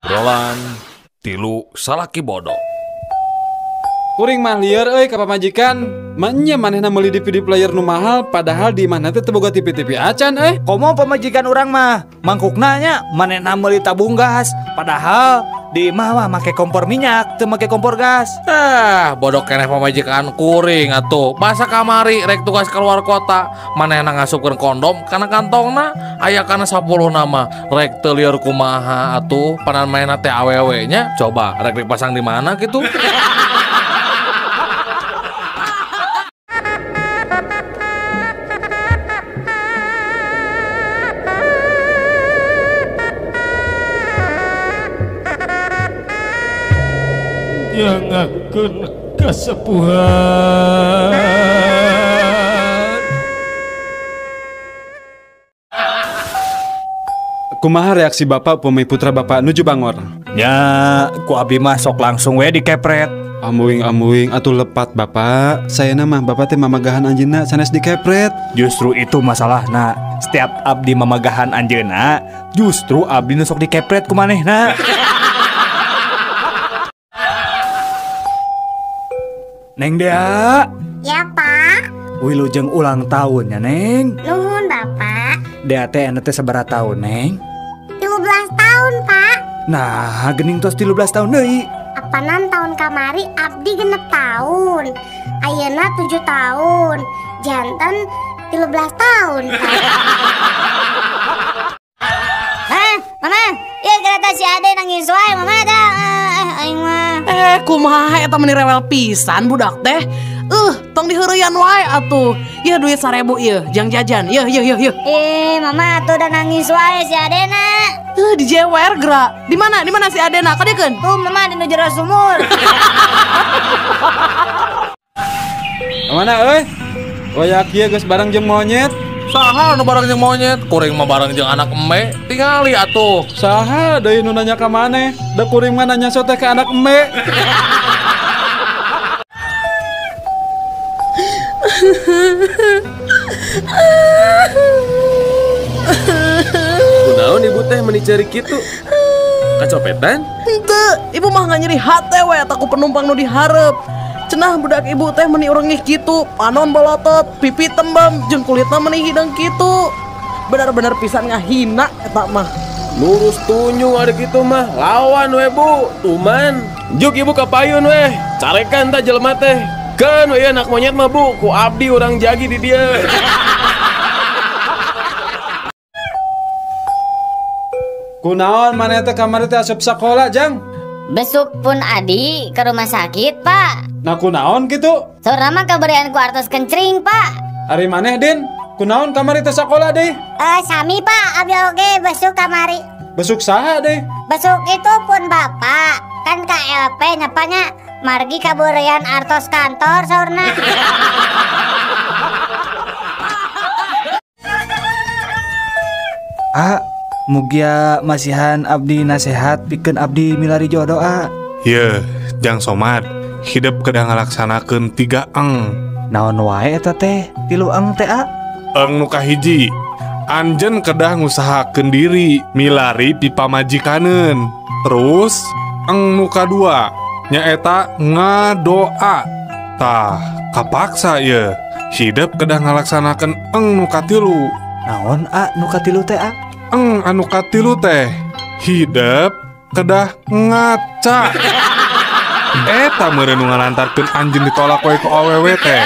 Obrolan tilu salaki bodoh. Kuring mah lieur euy ka pamajikan. Manya manehna meuli DVD player nu mahal padahal di imahna teh teu boga TV-TV acan euy. Komo pamajikan urang mah mangkukna nya manehna meuli tabung gas padahal di imah mah make kompor minyak teu make kompor gas. Ah, bodoh keneh pamajikan kuring atuh. Masa kamari rek tugas keluar kota manehna ngasupkeun kondom kana kantongna aya kana 10 nama rek teu lieur kumaha atuh panan manehna teh awewe nya coba rek dipasang di mana kitu. Yangakeun kasepuhan. Kumaha reaksi bapak upami putra bapak nuju bangor? Nya ku abi mah sok langsung we dikepret. Amuing-amuing atuh lepat bapak. Sayana mah bapak teh mamagahan anjeunna sanes dikepret. Justru itu masalahna. Setiap abdi mamagahan anjeunna, justru abdi nu sok dikepret ku manehna. Neng Dea. Ya Pak. Wilujeng ulang tahun ya Neng. Nuhun Bapak. Dea teh anu teh sabaraha tahun Neng? 13 tahun Pak. Nah gening tos 13 tahun deui. Apanan tahun kamari abdi 6 tahun. Ayeuna 7 tahun. Janten 13 tahun Pak. Hah, Mama, ya kereta si Ade nangis wae Mama dah. Aing mah. Kumaha eta meni rewel pisan budak teh. Tong diheureyan wae atuh. Yeuh duit 1000 ieu, jang jajan. Yeuh yeuh yeuh yeuh. Mama atuh udah nangis wae si Adena. Dijewer geura. Di mana? Di mana si Adena? Kadiekeun? Tuh Mama di nu jero sumur. Mana euy? Waya kieu geus bareng jeung monyet. Saha nu bareng jeung monyet? Kuring mah bareng jeung anak eme. Tingali atuh. Saha deui nu nanya ka maneh? Da kuring mah nanya so teh ka anak eme. Kunaon ibu teh meni cari kitu? Kacopetan? Henteu, ibu mah nggak nyeri hate we eta ku penumpang nu dihareup. Cenah budak ibu teh meni urengih kitu, panon bolotot, pipi tembem, jeung kulitna meni hideng kitu. Bener-bener pisan ngahina eta mah. Lurus tunjung ada kitu mah, lawan we bu, tuman. Juk ibu kapayun we, carekan tah jelema teh. Keun we anak monyet mah bu, ku abdi urang jagi di dieu. Kunaon maneh teh kamari teh asup sakola, Jang? Besuk pun adi ke rumah sakit, Pak. Nah kunaon gitu? Saurna mah kaberian ku artos kencring, Pak. Ari maneh, Din? Kunaon kamari teh sakola deh? Sami, Pak. Abdi oge besuk kamari. Besuk saha deh? Besuk itu pun Bapak. Kan KLP nyapanya margi kaburian artos kantor saurna. Ah, mugia masihan abdi nasehat pikeun abdi milari jodoh a. Yeuh, Jang Somad, hidup kedah ngalaksanakeun 3 eng. Naon wae eta teh? 3 eng teh a? Eng nu kahiji, anjeun kedah ngusahakeun diri milari pipamajikaneun. Terus eng nu kadua nyaeta ngadoa. Tah, kapaksa ye. Hidup kedah ngalaksanakeun eng nu katilu. Naon a nu katilu teh a? Eng anu katilu teh hidup kedah ngaca. Eta meureun nu ngalantarkeun anjeun ditolak we ku awewe teh.